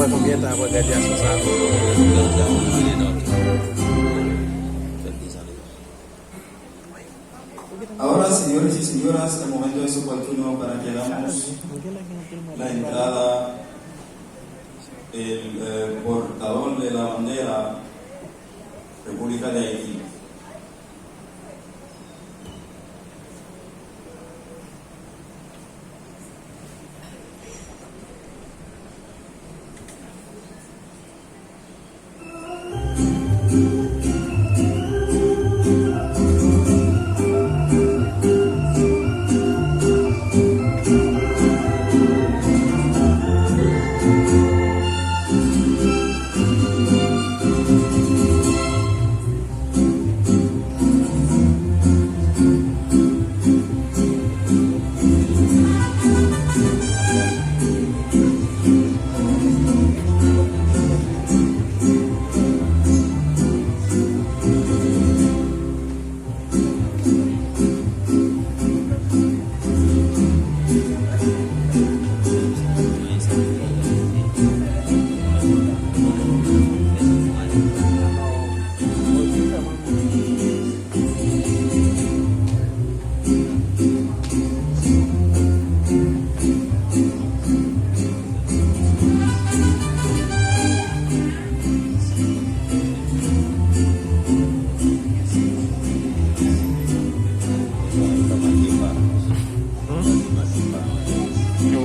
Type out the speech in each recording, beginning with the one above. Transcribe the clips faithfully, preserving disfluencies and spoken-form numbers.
Konbyen tan apre gradyasyon sa a? Ahora, señores y señoras, el momento es oportuno para que hagamos la entrada, el, eh, portador de la bandera, República de Haití.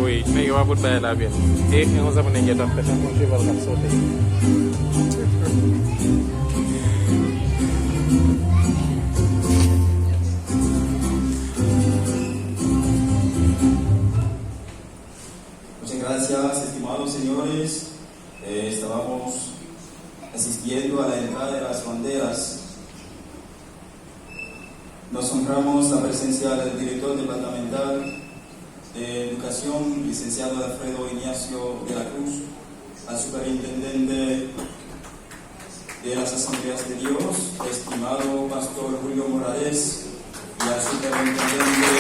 Wi, nèg yo pa pot bagay la byen. E, e yon zanmi nèg yo t ap fè sa, yon cheval k ap sote. Muchas gracias, estimados señores. Eh, estábamos asistiendo a la entrada de las banderas. Nos honramos la presencia del director departamental de Educación, licenciado Alfredo Ignacio de la Cruz, al superintendente de las Asambleas de Dios, estimado pastor Julio Morales, y al superintendente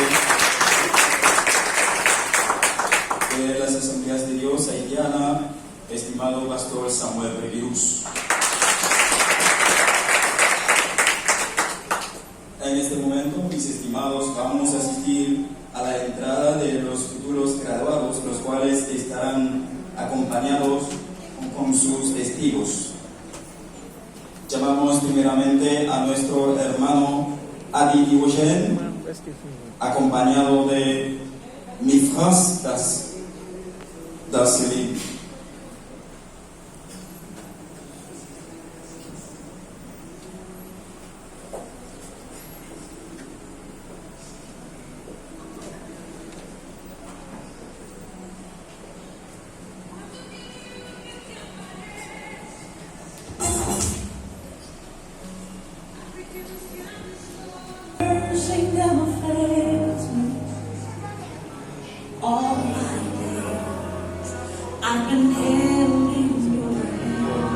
de las Asambleas de Dios haitiana, estimado pastor Samuel Previrus. En este momento, mis estimados, vamos a asistir a la entrada de los futuros graduados, los cuales estarán acompañados con sus testigos. Llamamos primeramente a nuestro hermano Adi Diwojen, acompañado de Mifrance Das, Dasilin. All my days, I've been held in your hand.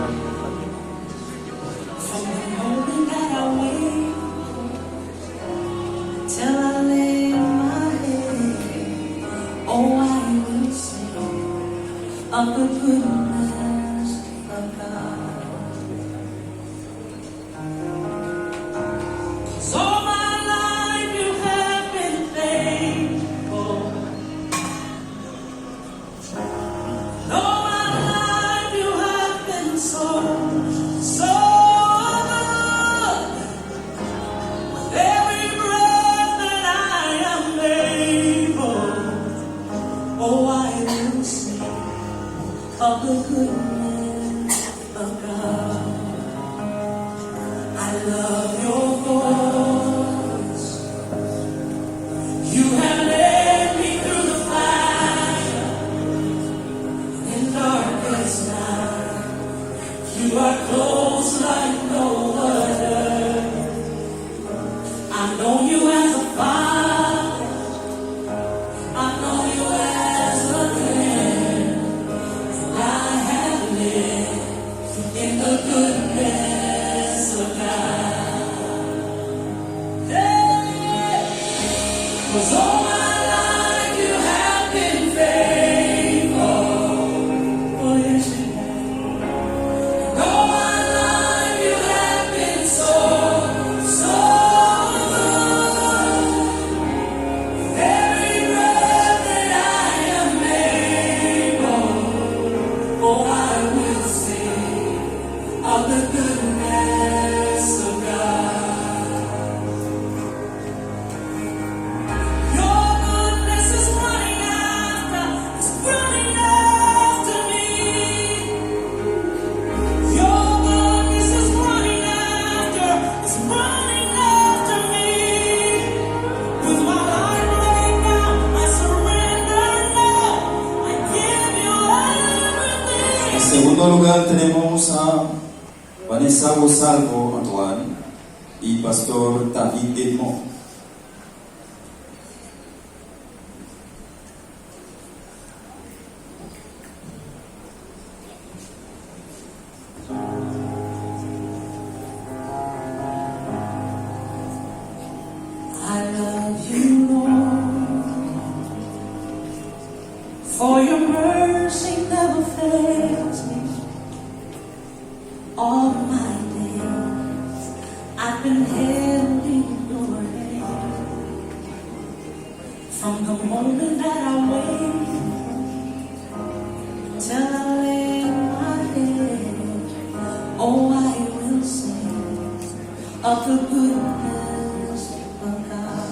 From the moment that I wake till I lay my head, oh, I will sing of the goodness of God. 'Cause all my life you have been faithful. And all my life you have been so, so good. With every breath that I am able, oh, I will sing of the goodness of God. I love your voice. You have led me through the fire and darkest night. You are close like no other. I know you as a father. I know you as a friend. And I have lived in the goodness of God. Hey! 'Cause all my life you have been faithful. Oh, yes, you The goodness of God. Your goodness is running after, is running after me. Your goodness is running after, is running after me. With my life laid down, I surrender now. I give you everything. Segundo lugar tenemos a Vanessa Rosalvo Antoine y Pastor David Edmond. I love you, Lord, for your mercy never fails me. All my days, I've been held in your hand. From the moment that I wake till I lay my head, oh, I will sing of the goodness of God.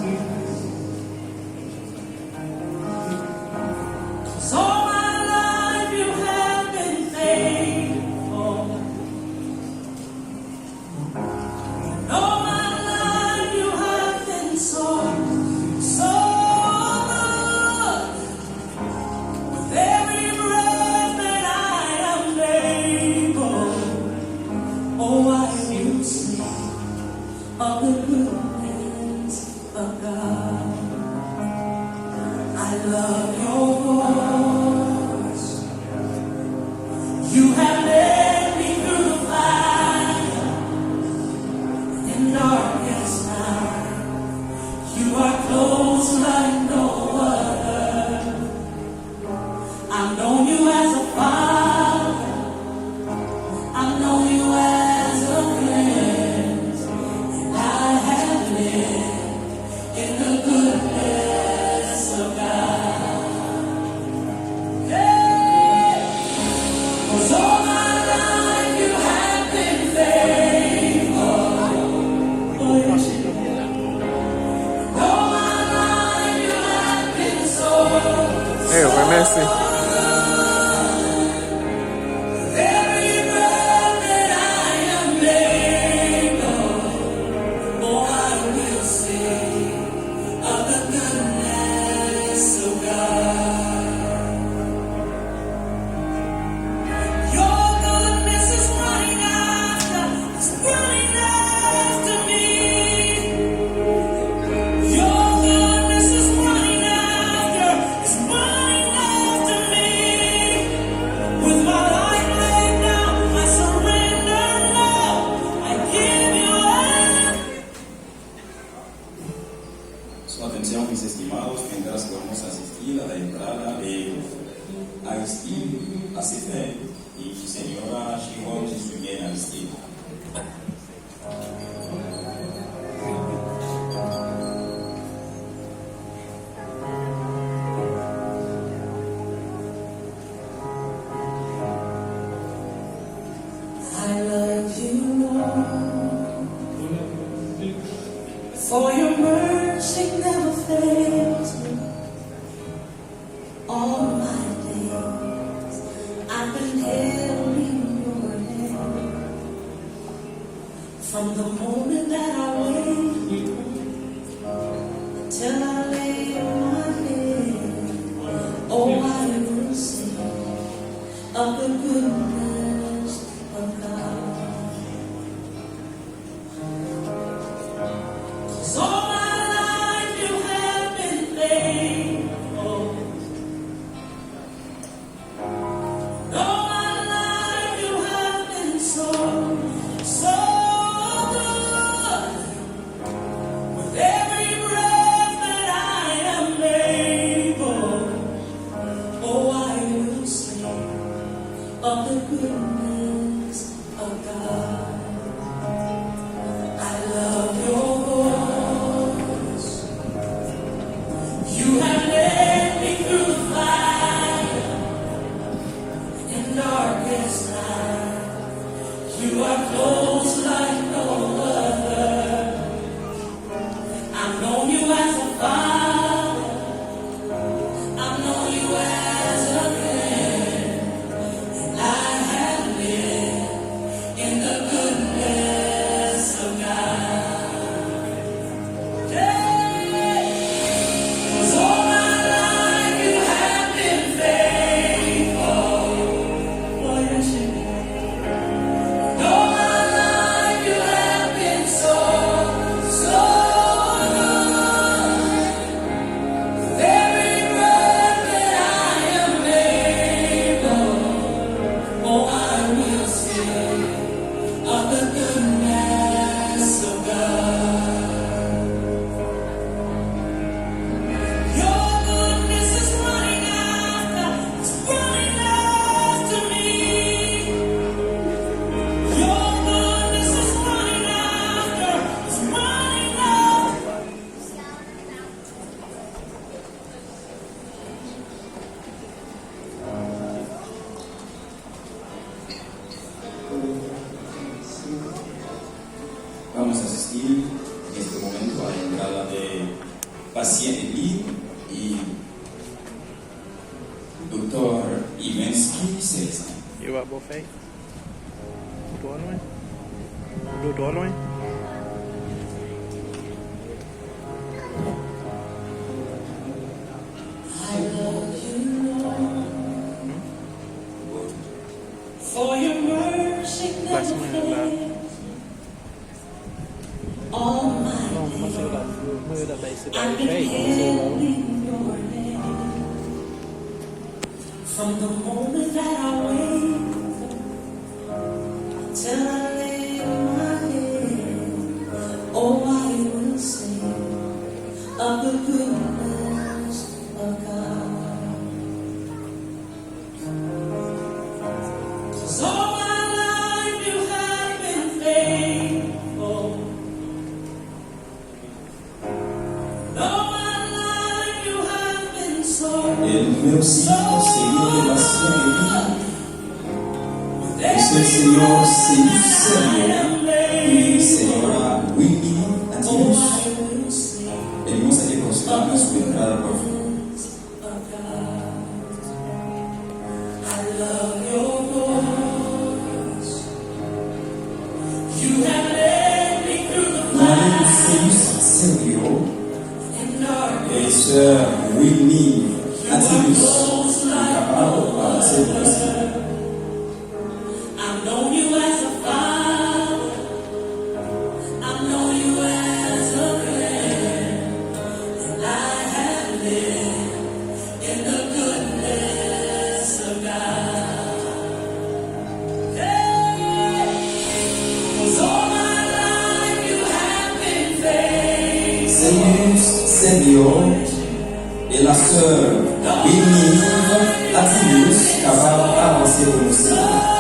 'Cause all my life you have been faithful. And all my life you have been so, so good. With every breath that I am able, oh, I will sing of the goodness of God. I love your voice. You have led me through the fire and darkest night. You are close like no other. I've known you as a father. I've known you as a friend. And I have lived in the goodness of God. Hey! 'Cause all my life you have been faithful. Oh, yes, you have. And all my life you have been so, hey, so mèsi. Every breath that I am able, oh, I will sing of the goodness of God. Your goodness is running after, is running after me. Your goodness is running after, is running after me. With my life laid down, I surrender now. I give you everything. Su atención, mis estimados, mientras que vamos a asistir a la entrada de Aristide Acefe y señora Jerome Julien Aristide. I love you, Lord, for your mercy never fails me. All my days I've been held in your hand. From the moment that I wake till I lay my head, oh, I will sing of the goodness of God. 'Cause all my life you have been faithful. All my life you have been so, so good. With every breath that I am able, oh, I will sing of the goodness of God. I love your voice. You have led me through the fire and darkest night. You are close like no other. I've known you as a father. I've known you as a friend. And I have lived in the goodness of God. Hey! 'Cause all my life you have been faithful. Oh, yes, you have. All my life you have been so, so good. With every breath that I am able, oh, I will sing of the goodness of God. Your goodness is running after, it's running after me. Your goodness is running after, it's running after. Vamos a asistir en este momento a la entrada de paciente Lee y Doctor Ivensky César. Yo pa bon fèy. Ou twò lwen. Ou twò lwen. I love you, Lord, for your mercy never fails. All my days, I've been held in your hand. From the moment that I wake up till I lay my head, oh, I will sing of the goodness of God. 'Cause all my life you have been faithful. All my life you have been so, so good. El nuevo siervo, Señor de la sierva. Este es el señor Señor Sergio y señora Winnie Antilus. Venimos aquí para su entrada, por favor. I love your voice. You have led me through the fire. Marie Lucius Sergio et sœur Winnie Antilus, kapab pase pou I've known you as a father. I've known you as a friend. And I have lived in the goodness of God. Hey! 'Cause all my life you have been faithful. Señor Sergio. E la sè Winnie Atilius kapab avanse pou nou, silvouplè.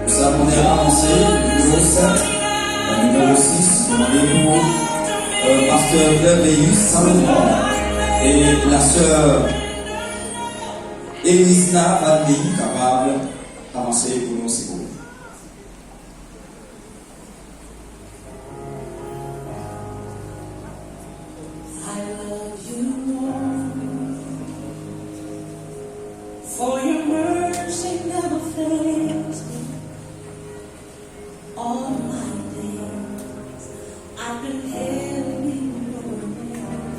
Nous avons déjà avancé, numéro sept, euh, numéro six, nou mande pou, euh, pastè Flavius Salomon e la sè Elisna Vadley kapab avanse pou nou, silvouplè. I love you, Lord, for your mercy never fails me. All my days I've been held in your hand.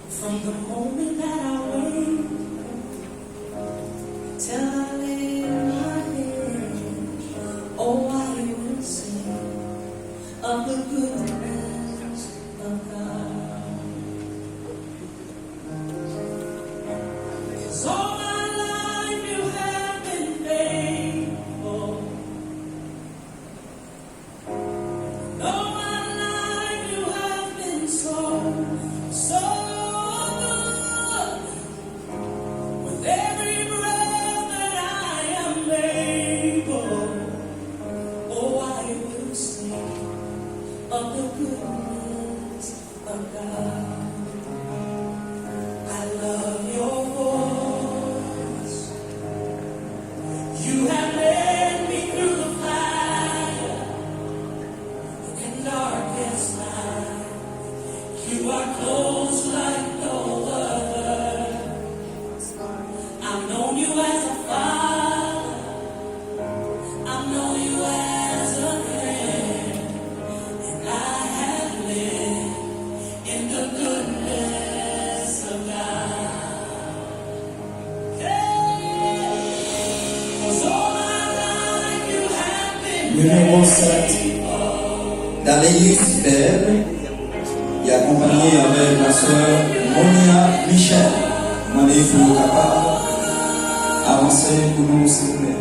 From the moment that I wake up till I lay my head, oh, I will sing of the goodness of God. 'Cause all my life you have been faithful. All my life you have been so, Of the goodness of God. I love your voice. You have led me through the fire and darkest night. You are close like no other. I've known you as a father. I know you as a friend, and I have lived in the goodness of God. Hey! 'Cause all my life you have been Nimewo sèt, faithful. Daleus Bell, li akonpanye avèk la sè Monia Michel. Mande pou yo kapab avanse pou nou, silvouplè.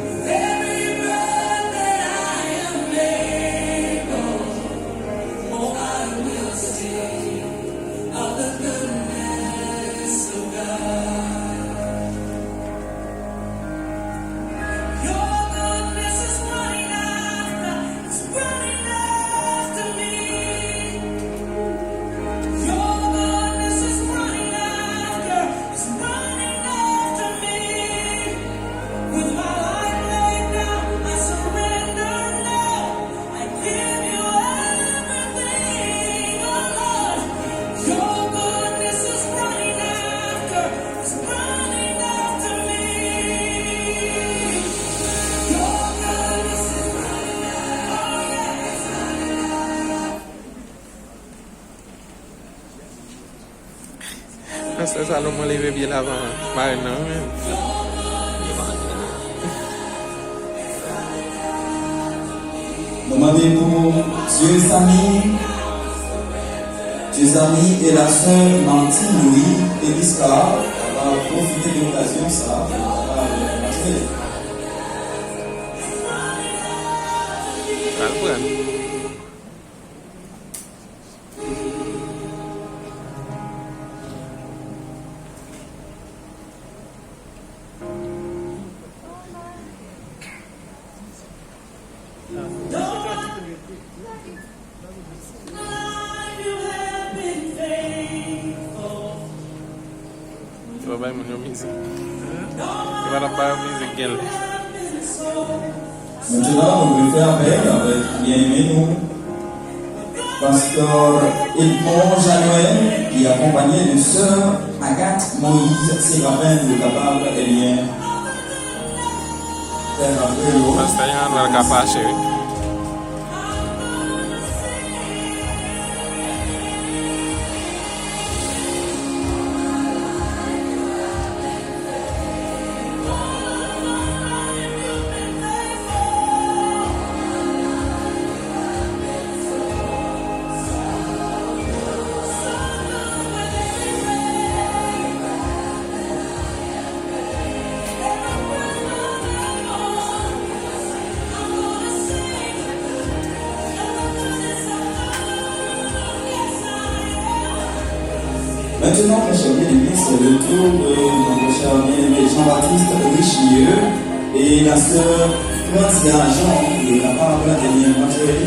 It's running after me. Your goodness is running after, it's running after me. With my life laid down, I surrender now. I give you everything, oh Lord. Your goodness is running after, it's running after me. Pastè Salomon leve pye l avan marenn nan, wi, men. Nou mande pou Dieu Samy, Dieu Samy e la sè Martine Louis Eliscar kapab pwofite de okazyon sa a pou kapab antre. Pral pran. Yo pa bay moun yo mizik. Yo pa t ap bay yo mizik genlè. Mentnan, nou vle fè apèl avèk byeneme nou, pastè Edmond Januel, ki akonpanye de sè Agathe Moïse Séraphin, pou yo kapab, ebyen, fè rantre yo. Pastè Jean Noël ka fache, wi. Maintenant, mes chers bien-aimés, c'est le tour de notre cher bien-aimé Jean-Baptiste Richelieu et la sœur Francia Jean, qui est capable de venir montrer.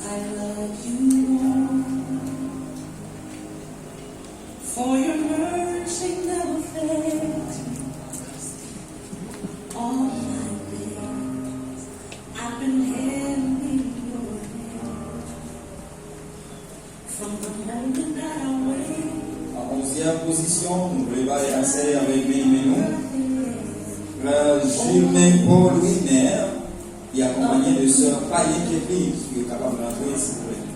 I love you, Lord, for your mercy never fails me. All my days, I've been held in your hand. From the moment that I wake. An onzyèm pozisyon, nou vle bay aksè avèk byeneme nou, frè Julien Paul Wigner, ki akonpanye de sè Payen Ketly, si yo kapab rantre, silvouplè.